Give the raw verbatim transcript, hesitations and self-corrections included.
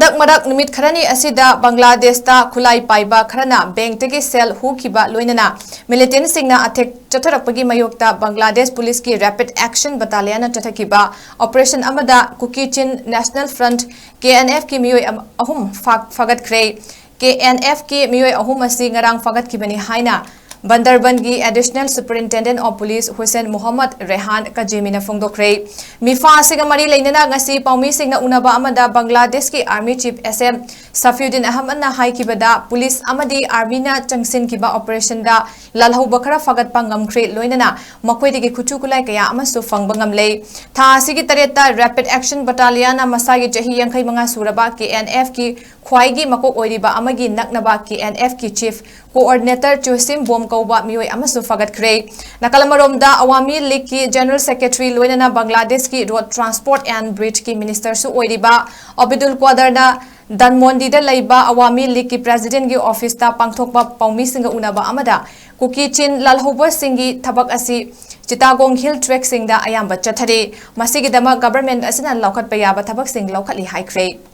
ꯍꯟꯗꯛ ꯃꯔꯛ ꯅꯨꯃꯤꯠ ꯈꯔꯅꯤ ꯑꯁꯤꯗ ꯕꯪꯒ꯭ꯂꯥꯗꯦꯁꯇ ꯈꯨꯠꯂꯥꯏ ꯄꯥꯏꯕ ꯈꯔꯅ ꯕꯦꯡꯛꯇꯒꯤ ꯁꯦꯜ ꯍꯨꯈꯤꯕ ꯂꯣꯏꯅꯅ ꯃꯤꯂꯤꯇꯦꯟꯁꯤꯡꯅ ꯑꯦꯇꯦꯛ ꯆꯠꯊꯔꯛꯄꯒꯤ ꯃꯥꯌꯣꯛꯇ ꯕꯪꯒ꯭ꯂꯥꯗꯦꯁ ꯄꯨꯂꯤꯁꯀꯤ ꯔꯦꯄꯤꯗ ꯑꯦꯛꯁꯟ ꯕꯇꯥꯂꯤꯌꯟꯅ ꯆꯠꯊꯈꯤꯕ ꯑꯣꯄꯔꯦꯁꯟ ꯑꯃꯗ ꯀꯨꯀꯤ ꯆꯤꯟ ꯅꯦꯁꯅꯦꯜ ꯐ꯭ꯔꯟꯠ, ꯀꯦ ꯑꯦꯟ ꯑꯦꯐꯀꯤ ꯃꯤꯑꯣꯏ ꯑꯃ, ꯑꯍꯨꯝ ꯐꯥ-, ꯐꯥꯒꯠꯈ꯭ꯔꯦ꯫ ꯀꯦ ꯑꯦꯟ ꯑꯦꯐꯀꯤ ꯃꯤꯑꯣꯏ ꯑꯍꯨꯝ ꯑꯁꯤ ꯉꯔꯥꯡ ꯐꯥꯒꯠꯈꯤꯕꯅꯤ ꯍꯥꯏꯅ ꯕꯟꯗꯔꯕꯟꯒꯤ Additional Superintendent of Police Hussain ꯃꯨꯍꯝꯃꯗ ꯔꯦꯍꯥꯟ ꯀꯖꯤꯃꯤꯅ ꯐꯣꯡꯗꯣꯛꯈ꯭ꯔꯦ꯫ ꯃꯤꯐꯥ ꯑꯁꯤꯒ ꯃꯔꯤ ꯂꯩꯅꯅ ꯉꯁꯤ ꯄꯥꯎꯃꯤꯁꯤꯡꯅ ꯎꯅꯕ ꯑꯃꯗ ꯕꯪꯒ꯭ꯂꯥꯗꯦꯁꯀꯤ ꯑꯥꯔꯃꯤ ꯆꯤꯐ ꯑꯦꯁ ꯑꯦꯝ ꯁꯐꯤꯎꯗꯤꯟ ꯑꯍꯃꯗꯅ ꯍꯥꯏꯈꯤꯕꯗ, ꯄꯨꯂꯤꯁ ꯑꯃꯗꯤ ꯑꯥꯔꯃꯤꯅ ꯆꯪꯁꯤꯟꯈꯤꯕ ꯑꯣꯄꯔꯦꯁꯟꯗ ꯂꯥꯜꯍꯧꯕ ꯈꯔ ꯐꯥꯒꯠꯄ ꯉꯝꯈ꯭ꯔꯦ, ꯂꯣꯏꯅꯅ ꯃꯈꯣꯏꯗꯒꯤ ꯈꯨꯠꯁꯨ ꯈꯨꯠꯂꯥꯏ ꯀꯌꯥ ꯑꯃꯁꯨ ꯐꯪꯕ ꯉꯝꯂꯦ꯫ ꯊꯥ ꯑꯁꯤꯒꯤ ꯇꯔꯦꯠꯇ ꯔꯦꯄꯤꯗ ꯑꯦꯛꯁꯟ ꯕꯇꯥꯂꯤꯌꯟꯅ ꯃꯁꯥꯒꯤ ꯆꯍꯤ ꯌꯥꯡꯈꯩ ꯃꯉꯥ ꯁꯨꯔꯕ ꯀꯦ ꯑꯦꯟ ꯑꯦꯐꯀꯤ ꯈ꯭ꯋꯥꯏꯒꯤ ꯃꯀꯣꯛ ꯑꯣꯏꯔꯤꯕ ꯑꯃꯒꯤ ꯅꯛꯅꯕ ꯀꯦ ꯑꯦꯟ ꯑꯦꯐꯀꯤ ꯆꯤꯐ ꯀꯣꯑꯣꯔꯗꯤꯅꯦꯇꯔ ꯆꯨꯁꯤꯝ ꯕꯣꯝ ꯀꯧꯕ ꯃꯤꯑꯣꯏ ꯑꯃꯁꯨ ꯐꯥꯒꯠꯈ꯭ꯔꯦ꯫ ꯅꯥꯀꯜ ꯑꯃꯔꯣꯝꯗ, ꯑꯋꯥꯃꯤ ꯂꯤꯒꯀꯤ ꯖꯦꯅꯔꯦꯜ ꯁꯦꯀ꯭ꯔꯦꯇꯔꯤ ꯂꯣꯏꯅꯅ ꯕꯪꯒ꯭ꯂꯥꯗꯦꯁꯀꯤ ꯔꯣꯗ ꯇ꯭ꯔꯥꯟꯁꯄꯣꯔꯠ ꯑꯦꯟ ꯕ꯭ꯔꯤꯖꯀꯤ ꯃꯤꯅꯤꯁꯇꯔꯁꯨ ꯑꯣꯏꯔꯤꯕ ꯑꯕꯤꯗꯨꯜ ꯀ꯭ꯋꯥꯗꯔꯅ ꯙꯟꯃꯣꯟꯗꯤꯗ ꯂꯩꯕ ꯑꯋꯥꯃꯤ ꯂꯤꯒꯀꯤ ꯄ꯭ꯔꯦꯁꯤꯗꯦꯟꯒꯤ ꯑꯣꯐꯤꯁꯇ ꯄꯥꯡꯊꯣꯛꯄ ꯄꯥꯎꯃꯤꯁꯤꯡꯒ ꯎꯅꯕ ꯑꯃꯗ ꯀꯨꯀꯤ ꯆꯤꯟ ꯂꯥꯜꯍꯧꯕꯁꯤꯡꯒꯤ ꯊꯕꯛ ꯑꯁꯤ ꯆꯤꯇꯥꯒꯣꯡ ꯍꯤꯜ ꯇ꯭ꯔꯦꯛꯁꯤꯡꯗ ꯑꯌꯥꯝꯕ ꯆꯠꯊꯔꯤ꯫ ꯃꯁꯤꯒꯤꯗꯃꯛ ꯒꯚꯔꯟꯃꯦꯟꯠ ꯑꯁꯤꯅ ꯂꯧꯈꯠꯄ ꯌꯥꯕ ꯊꯕꯛꯁꯤꯡ ꯂꯧꯈꯠꯂꯤ ꯍꯥꯏꯈ꯭ꯔꯦ꯫